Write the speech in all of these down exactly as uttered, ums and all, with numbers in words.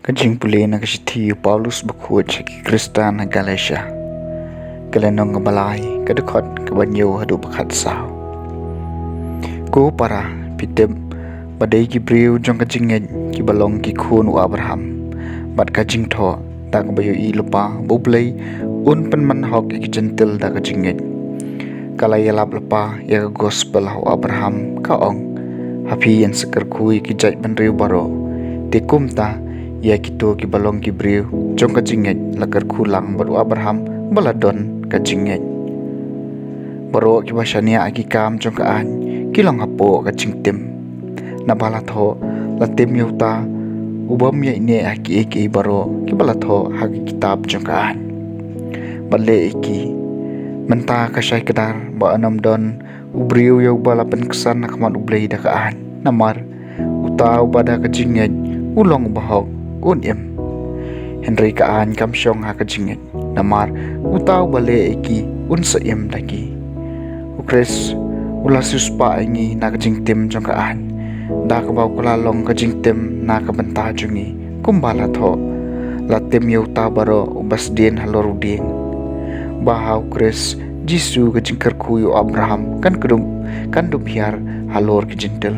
Ka jingpule na ka shithi u Paulus bakhuid sha ki Khristan ha Galatia. Ka lynnong kaba lai, ka dkhot kaba hynñiew haduh ba khatsaw. Ko para, phi tip ba dei ki briew jong ka jingngeit kiba long ki khun u Abraham. Bad ka jingthoh, da kaba ïohi lypa ba U Blei un pynman hok ïa ki Jentil da ka jingngeit. Ka la ïalap lypa ïa ka gospel ha u Abraham, ka ong: Ha phi yn sa kyrkhu ïa ki jaitbynriew baroh. Te kumta, ïa kito kiba long ki briew jong ka jingngeit la kyrkhu lang bad u Abraham ba la don ka jingngeit. Baroh kiba shaniah ha ki kam jong ka aiñ ki long hapoh ka jingtim. Naba la thoh, la tim ïa uta u bym ïaineh ha kiei kiei baroh kiba la thoh ha ki kitab jong ka aiñ. Bad leh ïa ki: Mynta ka shai kdar ba yn ym don u briew ïa uba la pynksan ha khmat U Blei da ka aiñ. Namar uta uba da ka jingngeit u long uba hok, un im. Hynrei ka aiñ kam shong ha ka jingngeit. Namar uta uba leh ïa ki un sa im da ki. U Khrist u la siewspah ïa ngi na ka jingtim jong ka aiñ, da kaba u kylla long ka jingtim na ka bynta jong ngi, kumba la thoh: La tim ïa uta baroh uba sdien halor u dieng. Ba ha u Khrist Jisu ka jingkyrkhu ïa u Abraham kan kdup, kan dup hiar halor ki Jentil.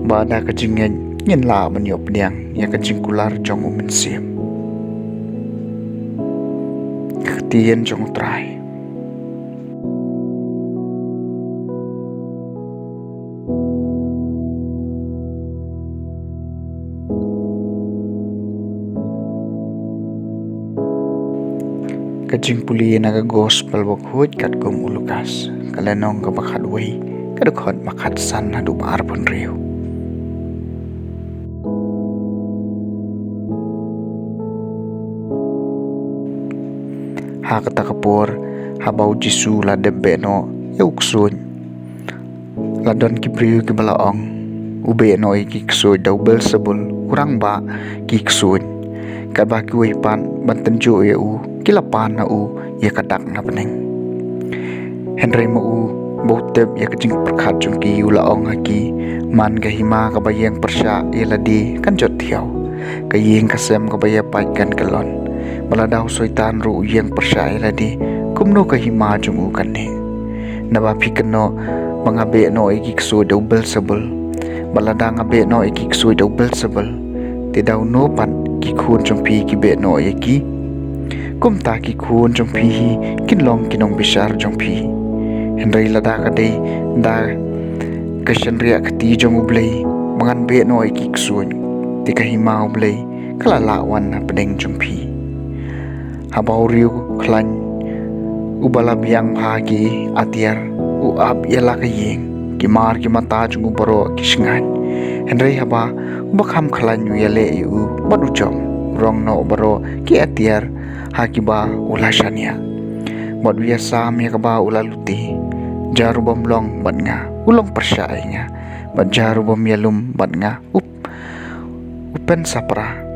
Ba da ka jingngeit ngin lah ban ïoh pdiang ïa ka jingkular jong U Mynsiem. Ka ktien jong U Trai. Ka jingpule na ka gospel bakhuid katkum u Lukas, ka lynnong kaba khatwei, ka dkhot ba khatsan haduh ba arphew hynriew. Ha kata ka por, haba u Jisu u la dep beh noh ïa u ksuid, la don ki briew kiba la ong: U beh noh ïa ki ksuid da u Belsebul, u rangbah ki ksuid. Katba kiwei pat ban tynjuh ïa u, ki la pan ha u ïa ka dak na bneng. Hynrei ma u, ba u tip ïa ka jingpyrkhat jong ki, u la ong ha ki: Man ka hima kaba ïeng pyrshah ïa lade kan jot thiaw. Ka ïing ka sem kaba ïapait kan kyllon. Bad lada u Soitan ruh u ïeng pyrshah ïa lade, kumno ka hima jong u kan neh? Naba phi kynnoh ba nga beh noh ïa ki ksuid da u Belsebul. Bad lada nga beh noh ïa ki ksuid da u Belsebul, te da uno pat ki khun jong phi ki beh noh ïa ki? Kumta ki khun jong phi hi kin long ki nongbishar jong phi. Hynrei lada ka dei da ka shynriah kti jong U Blei ba ngan beh noh ïa ki ksuid, te ka hima U Blei ka la lah wan na pdeng jong phi. Haba u riewkhlaiñ uba la biang bha ki atiar u ap ïa la ka ïing, ki mar ki mata jong u baroh ki shngaiñ. Hynrei haba uba kham khlaiñ u ïaleh ïa u bad u jop, u rong noh baroh ki atiar ha kiba u la shaniah. Bad u ïasam ïa kaba u la lute: Jar u bym long bad nga, u long pyrshah ïa nga. Bad jar u bym ïalum bad nga, u u pynsaphra.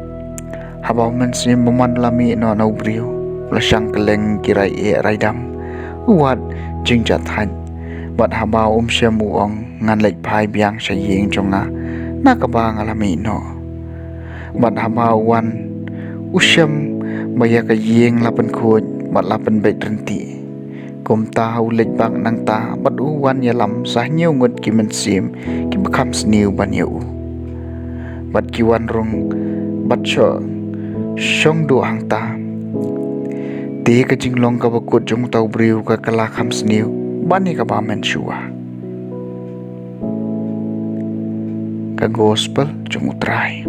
Haba U Mynsiem Bakhuid u la mih noh na u briew, u la shang kylleng ki rai eh rai dam, u wad jingjahthait. Bad haba um shym u ong: Ngan leit phai biang sha ïing jong nga na kaba nga la mih noh. Bad haba u wan, u shem ba ïa ka ïing la pynkhuid bad la pynbeit ryntieh. Kumta u leit bak nangta bad u wan ïalam sa hynñiew ngut ki mynsiem kiba kham sniew ban ïa u. Bad ki wan rung bad shu shong duh hangta. Te ka jinglong kaba kut jong uta u briew ka kylla kham sniew ban ïa kaba mynshuwa. Ka gospel jong U Trai.